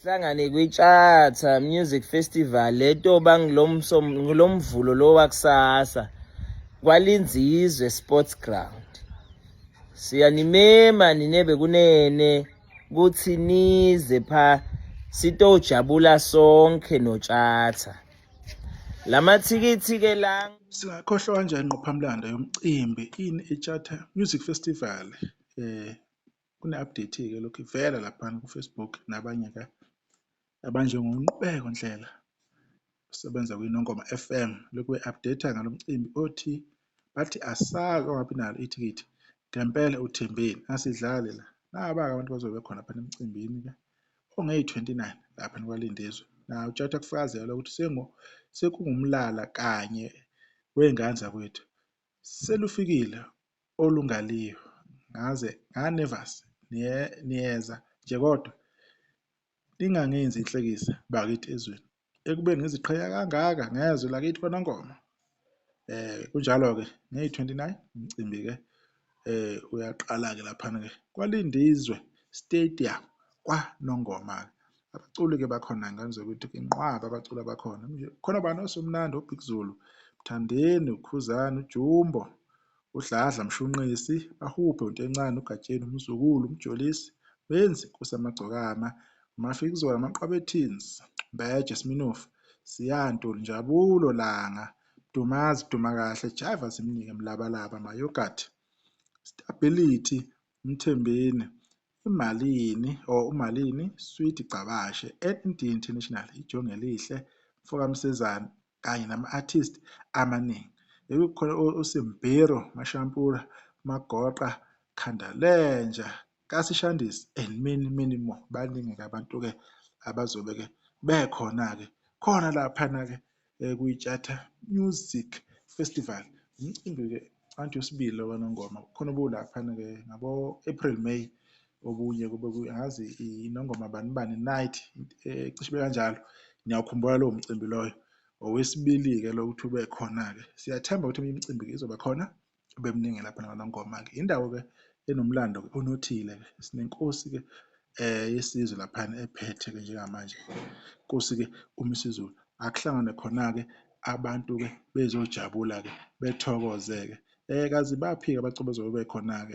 Sihlangane kwiTshatha Music Festival letoba ngilomvulo lo wakusasa kwaLinzizwe Sports Ground. Siyanimema nine bekunene kuthi nize pha sitojabula sonke noTshatha. Lamathikithi ke la. Singakhohlwa kanjani ingqophamlando yomcimbi ini iTshatha Music Festival? Kune-update-ke lokhu ivela laphana ku-Facebook nabanye-ke abanjengoNqubeko Ndlela osebenza kwiNongoma FM lokhu be-update ngalo mcimbi othi bathi asazi ongabi nalo ithikithi ngempela uthembeni asidlali la. Naba-ke abantu bazobe bekhona laphana emcimbini-ke ongeyi-29 lapha kwaLindizwe. Nawo uTshatha kufakazela ukuthi sekungumlala kanye wey'ngane zakwethu selufikile olungaliyo ngaze nganevasi niyeza nje kodwa ningangenzi inhlekisa bakithi ezweni ekubeni ngiziqhenya kangaka ngezwe lakithi kwaNongoma. Kunjalo-ke ngeyi-29 umcimbi-ke uyaqala-ke laphana-ke kwaLindizwe Stadium kwaNongoma-ke. Abaculi-ke bakhona ngane zakwethu inqwaba abaculi abakhona khona bani oSomnandi, oBig Zulu, Mthandeni, uKhuzani, uJumbo, uDladla Mshunqisi, Bahubhe, uNtencane, uGatsheni, uMzukulu, uMjolisi, Menzi, Nkosi Yamagcokama, Mafikizolo, Amaqwabethins, Mbeje, Sminofu, Siya Ntuli, Njabulo Langa, Dumazi, Dumakahle, Jaiva Zimnike, Mlabalaba, Mayogati, Stability, Mthembeni, Imalini or uMalini, Sweet Gcabashe, ND International, Ijongelihle, Mfoka Msezane kanye nama-artist amaningi. Bekukhona uSimbiro Mashampula, Magoqa, Khandalenja, Kasishandisi and many many more. Baningi-ke abantu-ke abazobe-ke bekhona-ke khona laphana-ke kwiTshatha Music Festival. Umcimbi-ke anti wesibili wakwaNongoma khona ubulaphana-ke ngabo-April May okunye kube angazi iNongoma bani bani night cishe ibe kanjalo. Niyawukhumbula lowo mcimbi loyo. Owesibili-ke lo ukuthi ube khona-ke. Siyathemba ukuthi eminye imicimbi-ke izoba khona ibe miningi lapha kwaNongoma-ke. Indawo-ke enomlando-ke onothile-ke. Sinenkosi-ke yesizwe laphana ephethe-ke njengamanje. Inkosi-ke uMisuzulu. Akuhlangane khona-ke abantu-ke bezojabula-ke bethokoze-ke. Kazi baphi-ke abaculi bezobe bekhona-ke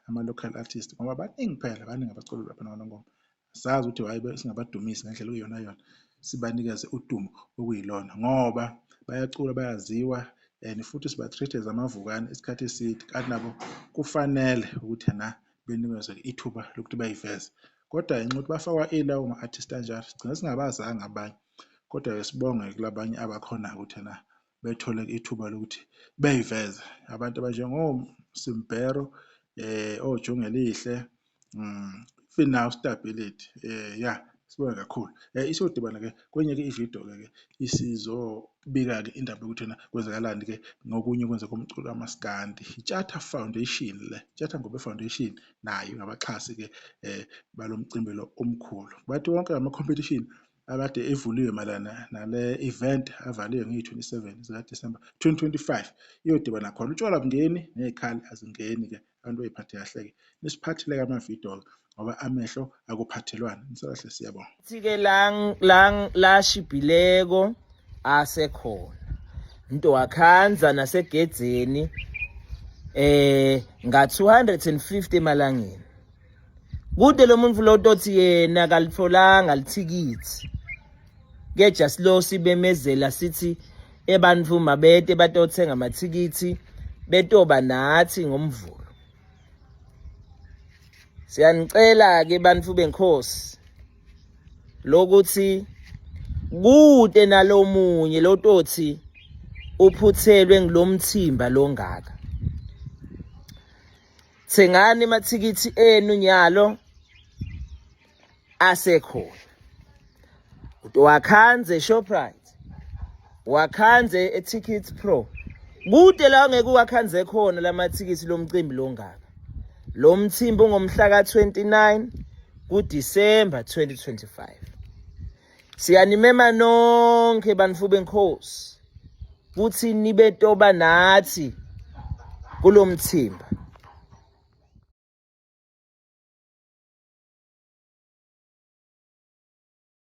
ama-local artist ngoba baningi phela baningi abaculi lapha kwaNongoma. Sazi ukuthi hhayi singabadumisi ngendlela okuyiyona yona sibanikeze udumo okuyilona ngoba bayacula bayaziwa and futhi siba-treat-a as amavukane isikhathi eside kanti nabo kufanele ukuthi ena benikezwe ithuba lokuthi bayiveze. Kodwa ngenxa yokuthi bafakwa ilawo ma-artist anjalo sigcina singabazanga abanye kodwa-ke sibonge kulabanye abakhona-ke ukuthi ena bethole ithuba lokuthi beyiveze abantu abanjengoSimbhero oJongelihle even now Stability ya sibonge kakhulu. Isiyodibana-ke kwenye-ke ividiyo-ke isizobika-ke indaba yokuthi ena kwenzakalani-ke ngokunye kwenzeka komculo kamaskandi. Itshatha Foundation le, Tshatha Ngobe Foundation nayo ingabaxhasi-ke balo mcimbi lo omkhulu. Bathi wonke ama-competition akade evuliwe mayelana nale event avaliwe ngeyi-27 zikaDisemba 2025 iyodibana khona. Utshwala abungeni ney'khali azingeni-ke abantu bey'phathe kahle-ke. Nisiphathele-ke amavidiyo ngoba amehlo akuphathelwana. Nisakahle siyabonga. Thi-ke la shibhileko asekhona into wakhanza nasegedzeni nga 250 emalangeni kude lo muntu lo tothi yena kalitholanga lithikithi keja silo sibemezela sithi ebantfu mabete batothenga amathikithi betoba nathi ngomvulo. Siyanicela ke bantfu benkosi lokuthi kude nalomunye lotothi uphuthelwe ngilomthimba longaka. Thengani amathikithi enu nyalo asekhona. Wakhanze Shoprite, wakhanze eTickets Pro. Kude la ngeke uwakhanze khona lamathikithi lomcimbi longaka. Lo mthimbi ungomhla ka-29 kuDisemba 2025. Siyanimema nonke bantu benkosi kuthi nibe toba nathi kulomthimba.